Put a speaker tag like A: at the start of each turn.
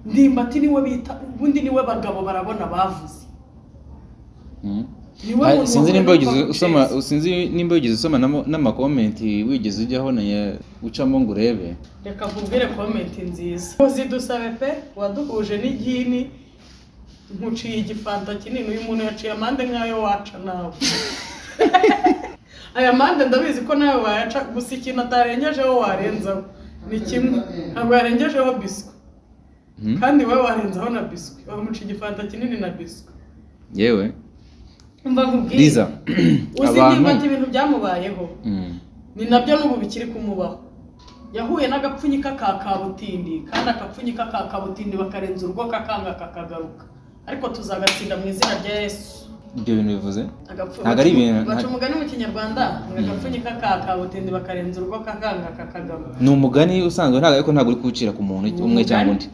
A: Ndimbati niwe bita ubundi niwe bagabo barabona bavuze. Niwe muntu
B: Sinzi
A: wahuye
B: nimba wigeze
A: n'urupfu
B: usoma
A: Chelsea.
B: Sinzi nimba wigeze usoma n'ama comments, wigeze ujyaho naye ucamo ngo urebe.
A: Reka nkubwire comment nziza uzidusabe pe. Waduhuje n'igini, nkuciye igifanta kinini. Uyu muntu yaciye amande nk'ayo waca nawe. Aya mande ndabizi ko nawe wayaca, gusa ikintu atarengejeho warenzaho ni kimwe: ntabwo yarengejeho biswi. Kandi wowe warenzaho na biswi, wamuca igifanta kinini na biswi.
B: Yewe.
A: Mva nkubwire.
B: Liza,
A: Uzi
B: abantu
A: ndimbati ibintu byamubayeho, ni nabyo n'ubu bikiri kumubaho. Yahuye n'agapfunyika ka kabutindi, kandi agapfunyika ka kabutindi bakarenza urugo kakanga kakagaruka, ariko tuzagatsinda mu izina rya Yesu.
B: Ibyo bintu bivuze Ntabwo ari ibintu-
A: Baca umugani mu Kinyarwanda ngo agapfunyika ka kabutindi bakarenza urugo kakanga kakagaruka.
B: Ni umugani usanzwe, ntabwo, ariko ntabwo uri kuwucira ku muntu umwe cyangwa undi.